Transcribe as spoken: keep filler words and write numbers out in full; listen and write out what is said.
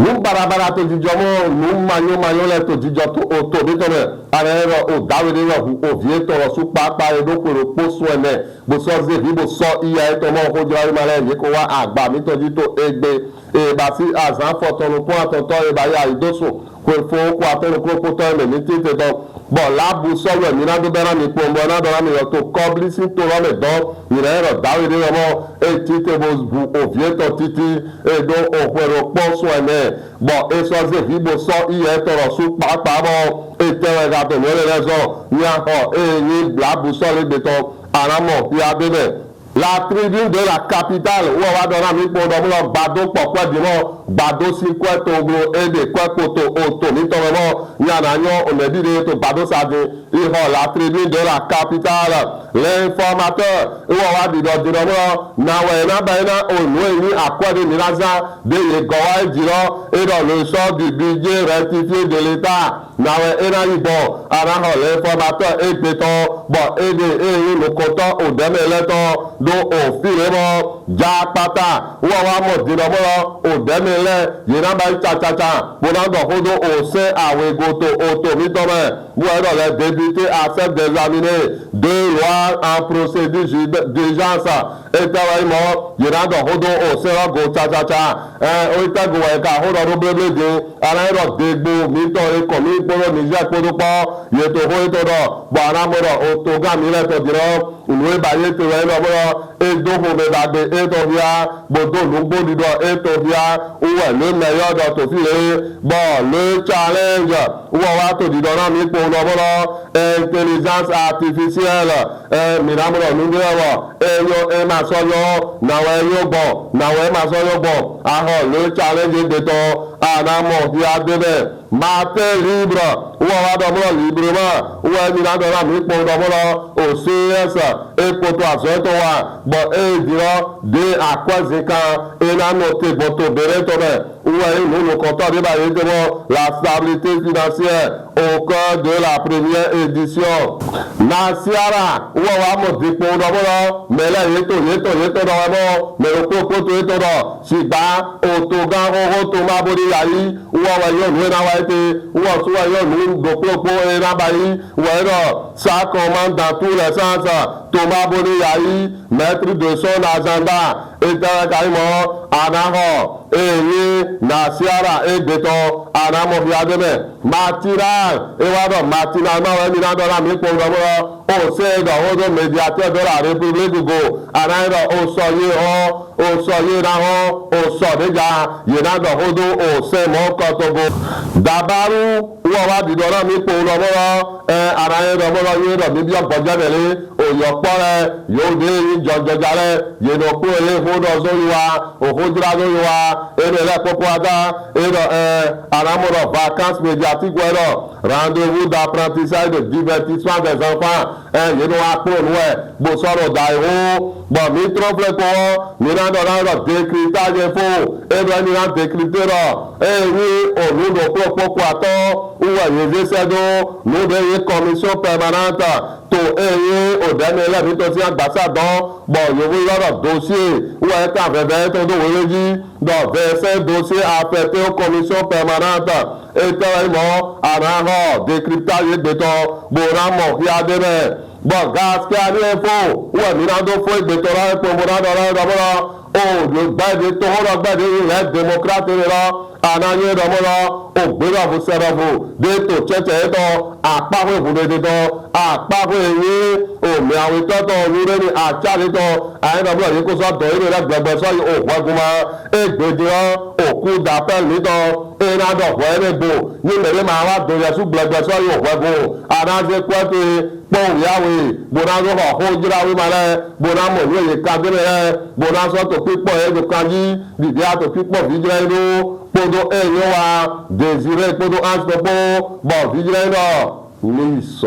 Nu barabara to jijɔ mɔ, nu manyɔ manyɔ lɛ to jijɔ to oto mitɔn mɛ. Anɛ lɔ o dawe ɖe wɛ hu ovi etɔn lɔ su kpakpa e ɖo xwe ɖokpo sun ɛnɛ, bo sɔ zevi bo sɔ iya etɔn mɔ xojlawema lɛ ye ko wa agba mitɔn ji to egbe e ba si azan fɔtɔn nukun atɔntɔ e ba yi ayi do sun xwe fo ko atɔn nukun kpotɔ e mɛ mi tite tɔn. Bɔ La Boussole wɛ mi na do bɛ na mi kpɔn bɔ na dɔ na mi yɔ to kɔbli sin to lɔ mɛ dɔn mi na yɛ lɔ dawe ɖe wɛ mɔ e tite bo hu ovi etɔn titi e ɖo oxwe ɖokpo sun ɛnɛ. Bɔ e sɔ zevi bo sɔ iya etɔn lɔ su kpakpa bɔ etɛ wɛ ga to nɔ lɛ lɛ zɔn. Mia xɔ e nyi La Boussole egbe tɔn, a na mɔ xia ɖe mɛ. La Tribune de la Capitale wɔ wa dɔ na mi kpɔn dɔ mɔ lɔ gbado kpɔkpɔ di mɔ gbado si kwɛ to glo e de kwɛ kpoto oto mitɔn mɛ mɔ nya na nyɔ o mɛ bi de to gbado sa di. Ixɔ La Tribune de la Capitale. L'Informateur wɔ wa ɖiɖɔ ɖiɖɔ mɔ na wɛ na bɛ na o nu e nyi akwɛ ɖe mi na zan ɖe ye gɔ wa e ji lɔ e ɖɔ le sort du budget rectifié de l'État. Na wɛ e na yi bɔ a na xɔ L'Informateur egbe tɔn bɔ e ɖe e nyi nukɔntɔ o ɖɛmɛ lɛ tɔn ɖo o fi lɛ mɔ. Jakpata wɔ wa mɔ ɖiɖɔ mɔ lɔ o ɖɛmɛ lɛ ye na ba yi cacaca bo na ɖɔ xo do o sɛn awego to oto mitɔn mɛ. Wɔ e ɖɔ le député accepte d'examiner deux lois en procédure d'urgence. Etɛ wɛ mɔ ye na ɖɔ xo do o sɛn lɔ go cacaca. Ɛ o tɛ go wɛ ka xo ɖɔ ɖo bleble di. A na yi ɖɔ degbo mitɔn e kɔn mi kpodo Niger kpodo kpɔ ye to xo etɔn ɖɔ bɔ a na mɔ ɖɔ o togan mi lɛ tɔn di lɔ nu e ba ye te wɛ ɖɔ mɔ ɖɔ e do xomɛ ɖagbe etɔn xia bo do nugbo ɖiɖɔ etɔn xia. Wɔ le mɛ yɔ ɖɔ to fi le bɔ Le Challenge wɔ wa to ɖiɖɔ na mi kpɔn ɖɔ mɔ ɖɔ intelligence artificielle ɛ mi na mɔ ɖɔ nu ɖe wɔ e nyɔ e ma sɔ nyɔ na wɛ e nyɔ gbɔn na wɛ e ma sɔ nyɔ gbɔn. A xɔ Le Challenge egbe tɔn a na mɔ xia ɖe mɛ. Matin Libre wɔ wa ɖɔ mɔ ɖɔ librement wɔ e mi na ɖɔ na mi kpɔn ɖɔ mɔ ɖɔ o C E S e kpoto azɔn etɔn wa bɔ e di lɔ ɖe akwɛ zinkan e na nɔ te gbɔn to Benin tɔn mɛ. Wɔ e nu nukɔntɔ ɖe ba ye te mɔ la stabilité financière au cœur de la première édition. Nasiara wɔ wa mɔ di kpɔn ɖɔ mɔ ɖɔ mɛ lɛ ye to ye to ye to ɖɔ wɛ mɔ mɛ ɖokpo kpoto ye to ɖɔ sigba o togan xoxo to ma bo ɖi yayi wɔ wɛ yɔ nu e na wa ye te wɔ su wɛ yɔ nu ɖokpo kpo e na ba yi wɔ e ɖɔ ça commande dans tous les sens to ma bo ɖi yayi maître de son agenda. Etɛ wɛ ka yi mɔ a na xɔ e nyi Nasiara egbe tɔn a na mɔ xia ɖe mɛ. Matinal e wa ɖɔ Matinal ma wɛ mi na ɖɔ na mi kpɔn ɖɔ mɔ o se ɖɔ xo do médiateur de la République go a na yi ɖɔ o sɔ ye xɔ o sɔ ye na xɔ o sɔ ɖe ja ye na ɖɔ xo do o se mɔ kɔ to go. Dabaru wɔ wa ɖiɖɔ na mi kpɔn ɖɔ mɔ ɛ a na yi ɖɔ mɔ ye ɖɔ mi biɔ gbɔjɛ mɛ le o yɔ kpɔ lɛ yo ɖe yi jɔjɔja lɛ ye nɔ kpɔ ye xo ɖɔ zo yi wa o xo jra zo yi wa e ɖe lɛ kpɔkpɔ ada e ɖɔ ɛ a na mɔ ɖɔ vacances médiatiques wɛ ɖɔ rendez-vous d'apprentissage de divertissement des enfants ɛ ye nɔ wa kpɔ nu wɛ bo sɔ ɖo da yi xo bɔ mi trɔ flɛ kpɔ mi na ɖɔ na ɖɔ décryptage info e ɖɔ mi na décrypter ɖɔ e nyi o nu ɖo kpɔkpɔ kpɔkpɔ atɔ wɔ ye ze sɛ do nu ɖe ye commission permanente to eye o ɖɛmɛ lɛ mi tɔ si agbasa dɔn bɔ yovo yɔ ɖɔ dossier wɔ eta vɛvɛ etɔn do wele ji ɖɔ vingt-cinq dossiers affectés aux commissions permanentes etɛ wɛ mɔ a na xɔ décryptage egbetɔ bo na mɔ xia ɖe mɛ bɔ Gaskiyani Info wɔ mi na do fo egbetɔ la kpɔn bo na ɖɔ la ɖɔ bo la o ɖo gbɛ ɖe to xɔ ɖɔ gbɛ ɖe yi lɛ démocrate ɖe la a na nyɛ ɖɔ bo la o gbe ɖɔ vo sɛ ɖɔ vo ɖe to tsɛtsɛ etɔ akpa xwe ʋu ɖe ɖe tɔ akpa xwe enyi o mɛ awetɔ tɔ nu ɖe ni atsa ɖe tɔ ayi ɖɔ bo la yi ko sɔ dɔ yi ɖe ɖe gbɛgbɛ sɔ yi o hwɛ guma egbe ɖe o coup d'appel mi tɔ e na ɖɔ hwɛ ɖe gbo ni mɛ ɖe ma wa do yɛ su gbɛgbɛ sɔ yi o hwɛ go a na ze kɔ te kpɔ wiawe bo na zo xɔ xo jra wi ma lɛ bo na mɔ nu ye ka de mɛ lɛ bo na sɔ to kpikpɔ ye do kan ji ɖiɖi a to kpikpɔ vi jra yi ɖo kpodo e nyɔ wa Désiré kpodo Ange kpokpo bɔ vi jra yi ɖɔ ni sɔ.